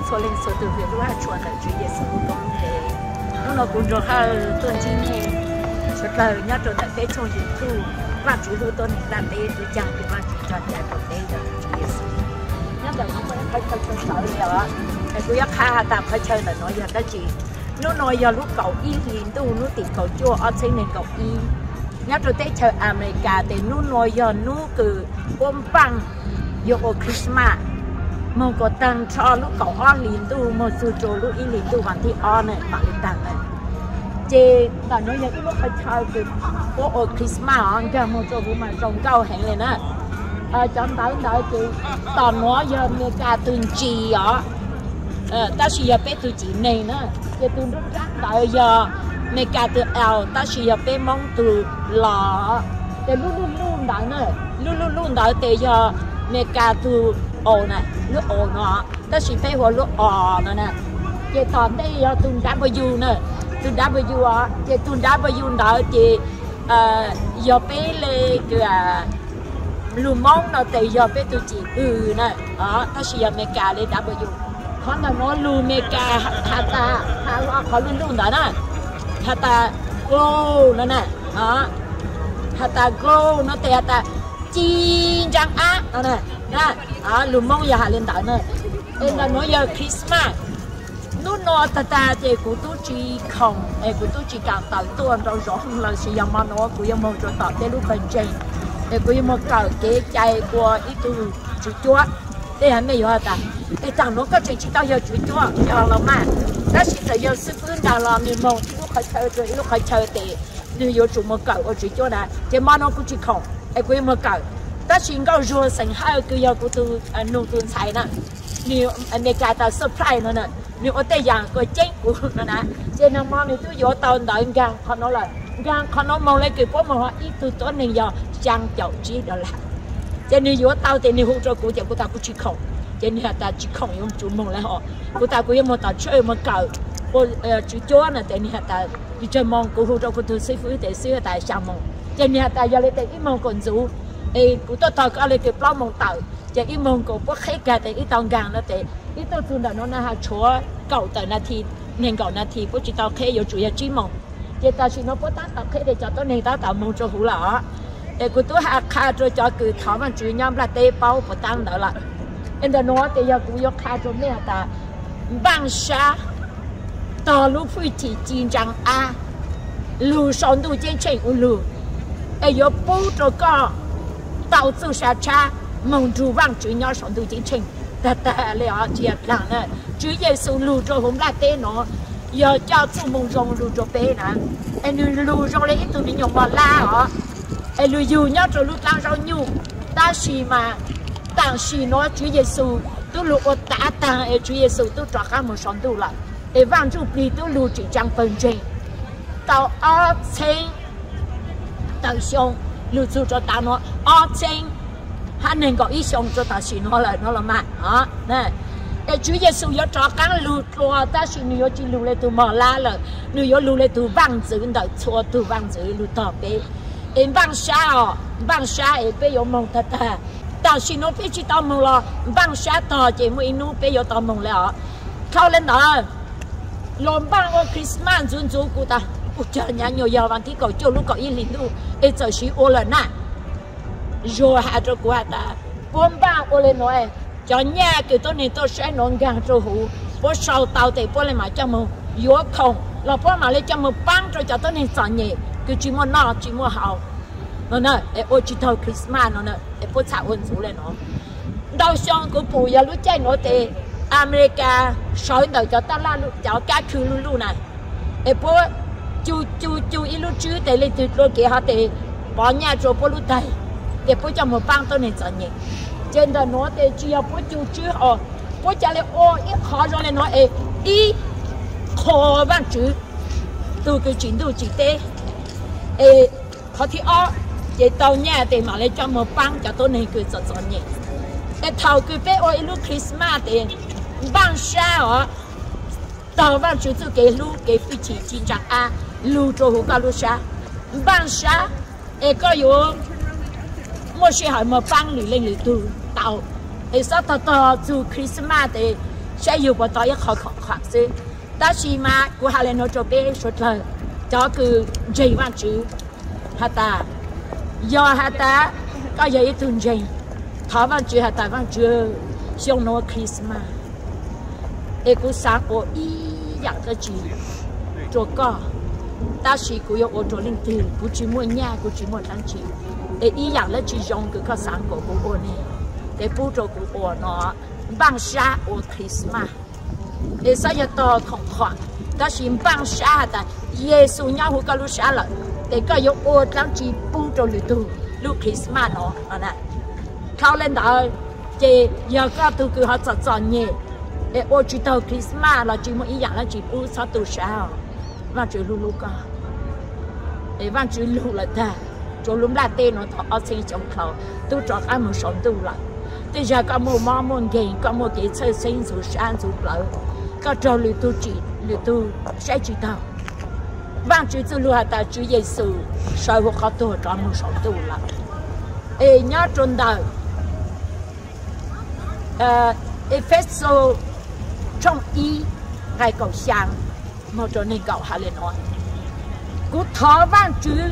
Txhua leej txhua tus hwm lub haj tshua ntawm Tswv Yexus lub koob lub npe. Hnub no kuv Nraug Hawj tuaj ntsib nej sawv dlawg nyob rau ntawm peb tshooj YouTube Vaajtswv Hlub Tuab Neeg Nplaj Teb tub caag kws Vaajtswv tso cai rau peb yog Tswv Yexus. Nyob ntawm nuav kuj qhov chaw sawv li os, es kuv yuav qha has tas qhov chaw ntawm nuav yog dab tsi. Hnub no yog lub kaum ib hlis ntuj lub tim kaum cuaj ob txheeb neeg nkaum ib. Nyob rau teb chaws Amelikas tes hnub no yog hnub kws puab npaaj yuav ua Christmas, moog kom taag nrho lub kaum ob hlis ntuj moog txug rau lub ib hlis ntuj vas thib ob na mam li taag na. Ces ntawm nuav yog ib lub qhov chaw kws puab ua Christmas os, nkaag moog rau huv mas zoo nkauj heev li na. Cov ntawv ntawd ces tom nuav yog Amelikas tug G os, tab sis yog peb tug G neeg na. Ces tug nruab nrab ntawd yog Amelikas tug L tab sis yog peb Moob tug L. Ces lub luj luj ntawd na, lub luj luj ntawd tes yog Amelikas tug O na, lub O no, tab sis peb hu ua lub O no na. Ces tom ntej yog tug W na, tug W os, ces tug W ntawd ces yog peb le kws lug Moob no tes yog peb tug G W na, tab sis yog Amelikas le W. Qhov ntawm nuav lug Amelikas has tas, has qhov luj luj ntawd na, has tas glow no na, has tas glow no tes has tas ci ntsaa ab no na. Lug Moob yog has le ntawd na. Es ntawm nuav yog Christmas. Hnub no tag tag ces kuv tub tsis khoom es kuv tub tsis kaam tawm tuaj nrau zov lawm, sis yog mo nuav kuv yuav moog rua tom tej lub qhov ntseeg, es kuv yuav moog kawm kev cai ua ib tug tswv cuab. Tej hab mej yuav has tas, es taam nuav koj tseem tsis tau yog tswv cuab, yog los mas, tab sis txawm yog xib fwb nraag los nwg moog ib lub qhov chaw rua ib lub qhov chaw tes nwg yuav tsum moog kawm ua tswv cuab na. Ces mo nuav kuv tsis khoom es kuv yuav moog kawm, tab sis Nkauj Zuag xeem Hawj kws yog kuv tug nug tug ntxhais na, nwg Amelikas tas surprise no na, nwg ua tej yaam kuas ceeb kuv no na. Ces nag mo nwg tub yuav tau ntawv nkaag qhov nuav lawm, nkaag qhov nuav moog le kws puab moog ib tug tuab neeg yog xyaa caum tsib dollar. Ces nwg yuav tau tes nwg hu rua kuv ces kuv tas kuv tsis khoom, ces nwg has tas tsis khoom yuav tsum moog le hov. Kuv tas kuv yuav moog tom tshawj moog kawm ua tswv cuab na, tes nwg has tas pes tsawg moos, kuv hu rua kuv tug xib fwb tes xib fwb has tas xyaa moos, ces nwg has tas yog le tes ib moos kaum ntxuv, es kuv tuaj tog koj le kws plaub moos tawm, ces ib moos kaum puab qheb kag tes ib tau nkaag no tes ib tug tug ntawm nuav na has tshuav kaum tawm nas this, neeg nkaum nas this puab tsis tau qheb, yuav tsum yog tsib moos. Ces tam sim nuav puab tab tom qheb tes cov tuab neeg tab tom moog rua huv lawm os. Es kuv tub has qha rua cov kws thov Vaajtswv nyob nplaj teb paub puas tab ntawd lawm. Es ntawm nuav tes yog kuv yuav qha rua mej has tas npaaj sab tog lub hwj chim ci ntsaa ab lug sau ntuj ceeb tsheej ua lug, es yuav pub rua koj tau txuj sa tshab moog nrug Vaajtswv nyob sau ntuj ceeb tsheej tag tag le os. Tsis yog dlaag na, Tswv Yexus lug rua huv nplaj teb nuav yog coj txuj moo zoo lug rua peb na. Es nwg lug zoo le ib tug me nyuam mos lab os, es lug yug nyob rua lub dlaab zaub nyuj, tab sis mas tam sim nuav Tswv Yexus tub lug ua tav taag es Tswv Yexus tub rov qaab moog sau ntuj lawm, es Vaaj Ntsuj Plig tub lug tsim tsaa pawg ntseeg tau ob txheeb tawm xyoo, lug txug rua tav nuav ob txheeb hab neeg nkaum ib xyoo rua tam sim nuav lawm no los mas. Es Tswv Yexus yuav rov qaab lug dlua, tab sis nwg yuav tsis lug le tug mos lab lawm, nwg yuav lug le tug vaaj ntxwv ntawm txhua tug vaaj ntxwv lug tog peb. Es npaaj sab os, npaaj sab es peb yuav moog tag tag. Tam sim nuav peb tsis tau moog los npaaj sab tog ces muaj ib nub peb yuav tau moog le os. Dhau le ntawd, los npaaj ua Christmas ntxuv ntxuv, kuv tas ua caag nyav nyuas yog vas thib kaum cuaj lub kaum ib hlis ntuj es txawm siv ua lawm na. Zuag has rua kuv has tas puab npaaj ua le nuav, cov nyaj kws tuab neeg tuaj saib nuav nkaag rua huv, puab sau tau tes puab le maam coj moog yuav khoom los puab maam le coj moog paab rua cov tuab neeg txom nyem kws tsis muaj noj tsis muaj haus no na, es ua tsis taug Christmas no na, es puab txhaj ua ntxuv le nuav. Ntau xyoo kuv pum yog lub caij nuav tes Amelikas sawv ntawm cov taj laj, cov kab khw luj luj na, es puab cu cu cu ib lub tswb tes leej twg dlua kev hov tes pov nyaj rua puab lub taig, ces puab coj moog paab tuab neeg txom nyem. Ces ntawm nuav tes tsis yog puab cu tswb os, puab ca le ua ib qhov zoo le nuav es ib qho Vaajtswv tug kws tsim ntuj tsim teb, es qhov thib ob ces tau nyaj tes maam le coj moog paab cov tuab neeg kws txom txom nyem. Es thaum kws peb ua ib lub Christmas tes npaaj sab os, tog Vaajtswv txuj kev hlub kev hwj chim ci ntsaa ab lug rua huv koj lub sab. Npaaj sab es koj yuav muaj sij hawm moog paab lwm leej lwm tug tau. Es xob tog tog txug Christmas tes saib yug puas tau ib qho khoom khuam xwb. Tab sis mas kuv hais li no rau peb suav dlawg cov kws ntseeg Vaajtswv has tas, yog has tas koj yog ib tug ntseeg, thov Vaajtswv has tas, Vaajtswv, xyoo nuav Christmas es kuv xaav ua ib yaam dlaab tsi rua koj, tab sis kuv yuav ua rua leej twg, kuv tsi muaj nyaj, kuv tsi muaj dlaab tsi, es ib yaam dlaab tsi zoo kws koj xaav kuas kuv ua ne, es pub rua kuv ua no, npaaj sab ua Christmas. Es xob yog tog khoom khuam, tab sis npaaj sab has tas Yexus nyob huv koj lub sab lawm, es koj yuav ua dlaab tsi pub rua lwm tug lub Christmas no. Dhau le ntawd, ces yog koj tug kws ho txom txom nyem es ua tsi taug Christmas los tsi muaj ib yaam dlaab tsi pub, txhob tu sab os. Vaajtswv hlub hlub koj. Es Vaajtswv lug lawm tag rua lub nplaj teb nuav tau ob txheeb xyoo dlhau, tub rov qaab moog saum ntuj lawm. Tej zag koj muaj mob muaj nkeeg, koj muaj kev txhawj xeeb ntxuv sab ntxuv plawv, koj raug lwm tug tsim lwm tug saib tsi taug, Vaajtswv txuj lug has tas Tswv Yexus sawv huv qhov tuag rov moog saum ntuj lawm. Es nyob rua ntawm Efexus tshooj ib nqai kaum xyaa moog rua neeg nkaum has le nuav, kuv thov Vaajtswv,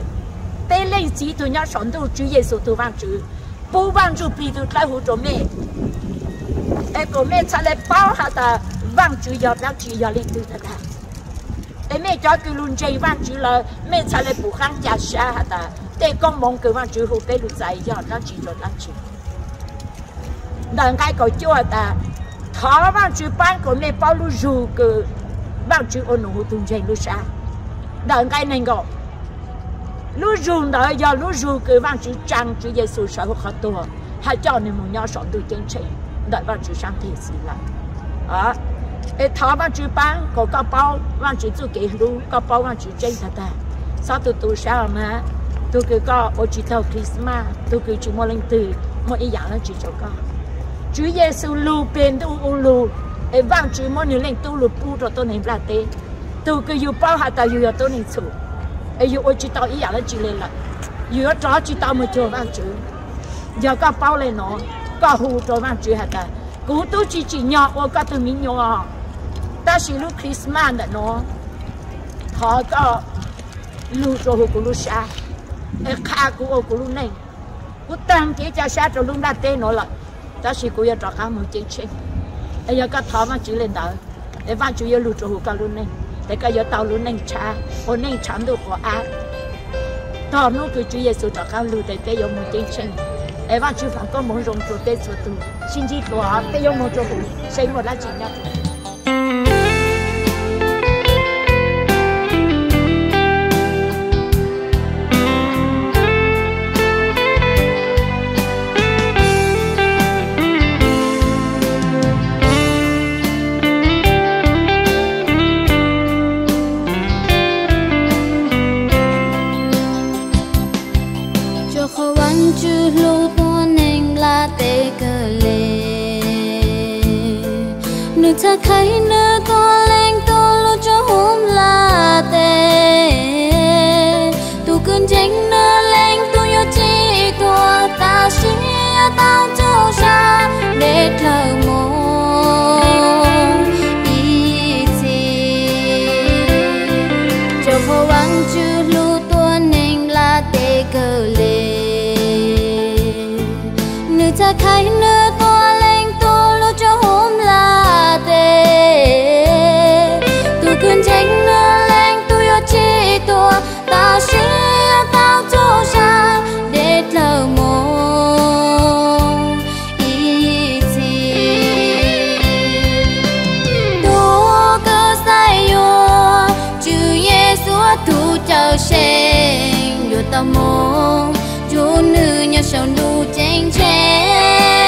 peb Leej Txiv tug nyob saum ntuj, Tswv Yexus tug Vaajtswv, pub Vaaj Ntsuj Plig tug dlawb huv rua mej, es kuas mej txhaj le paub has tas Vaajtswv yog dlaab tsi, yog leej twg tag tag. Es mej cov kws lug ntseeg Vaajtswv lawm, mej txhaj le pum qaab ca sab has tas tej koob moov kws Vaajtswv hu peb lug txais yog dlaab tsi rua dlaab tsi. Ntawm nqai kaum cuaj tas, thov Vaajtswv paab kuas mej paub lub zug kws Vaajtswv ua nus huv tug ntseeg lub sab. Ntawm nqai nees nkaum, lub zug ntawd yog lub zug kws Vaajtswv tsaa Tswv Yexus sawv huv qhov tuag hab coj nwg moog nyob saum ntuj ceeb tsheej ntawm Vaajtswv sab nteg xwb lawm. Es thov Vaajtswv paab kuas koj paub Vaajtswv txuj kev hlub, koj paub Vaajtswv tseeb tag tag, txhob tu tu sab os mas. Tug kws koj ua tsi taug Christmas, tug kws tsi muaj leej twg muaj ib yaam dlaab tsi rua koj, Tswv Yexus lug peg ntuj ua lug, es Vaajtswv muab nwg Leej Tub lug pub rua tuab neeg nplaj teb. Tug kws yug paub has tas yug yog tuab neeg txhum, es yug ua tsi tau ib yaam dlaab tsi le lawm, yug yuav rov tsi tau moog cuag Vaajtswv. Yog koj paub le nuav, koj hu rua Vaajtswv has tas, kuv tub tsi tsim nyog ua koj tug mi nyuas, tab sis lub Christmas ntawm nuav thov koj lug rua huv kuv lub sab, es qha kuv ua kuv lub neej. Kuv taag kev ca sab rua lub nplaj teb nuav lawm, tab sis kuv yuav rov qaab moog ceeb tsheej. Es yog koj thov Vaajtswv le ntawd, es Vaajtswv yuav lug rua huv koj lub neej, es koj yuav tau lub neej tshab, ua neej tshav ntuj quas ab. Tog nub kws Tswv Yexus rov qaab lug tes peb yuav moog ceeb tsheej. Es Vaajtswv foom koob moov zoo rua peb txhua tug, sib ntsib dlua, peb yuav moog rua huv seb muaj dlaab tsi nyob. Rua qhov Vaajtswv hlub tuab neeg nplaj teb kawg le, nwg txhaj khaiv nwg tuab leej tub lug rua huv nplaj teb. Tug kws ntseeg nwg leej tub yuav tsi tuag, tab sis yuav tau txuj sa dle dlawg moog ib txhis. Rua qhov Vaajtswv hlub tuab neeg nplaj teb kawg le, nwg txhaj khaiv nwg tuab leej tub lug rua huv nplaj teb. Tug kws ntseeg nwg leej tub yuav tsi tuag, tab sis yuav tau txuj sa dle dlawg moog ib txhis. Tug kws xaiv yuav Tswv Yexus tug Cawmseej yuav tau moog nrug nwg nyob sau ntuj ceeb tsheej.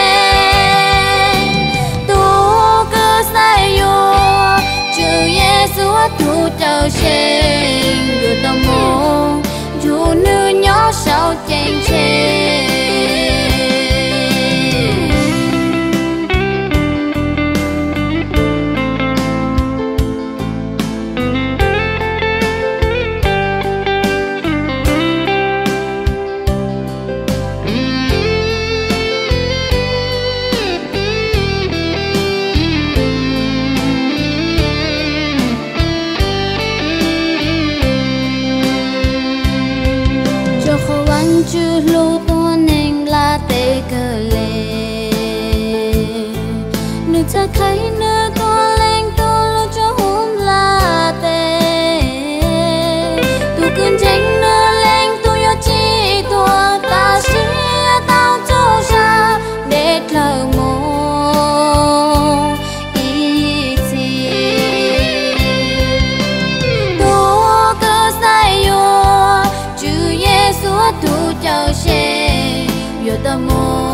Tug kws xaiv yuav Tswv Yexus tug Cawmseej yuav tau moog nrug nwg nyob sau ceeb tsheej. Tswv hlub tuab neeg nplaj teb kawg le, nws txhawb qheb nws tuab leeg tug lug rua huv nplaj teb. Tug kws ntseeg nws leej tug yuav tsi tuag, tas sia tau txuj sa deb dlawg moog ib txhis. Tug kws xaiv yuav Tswv Yexus tug Cawm Seej yuav tau moog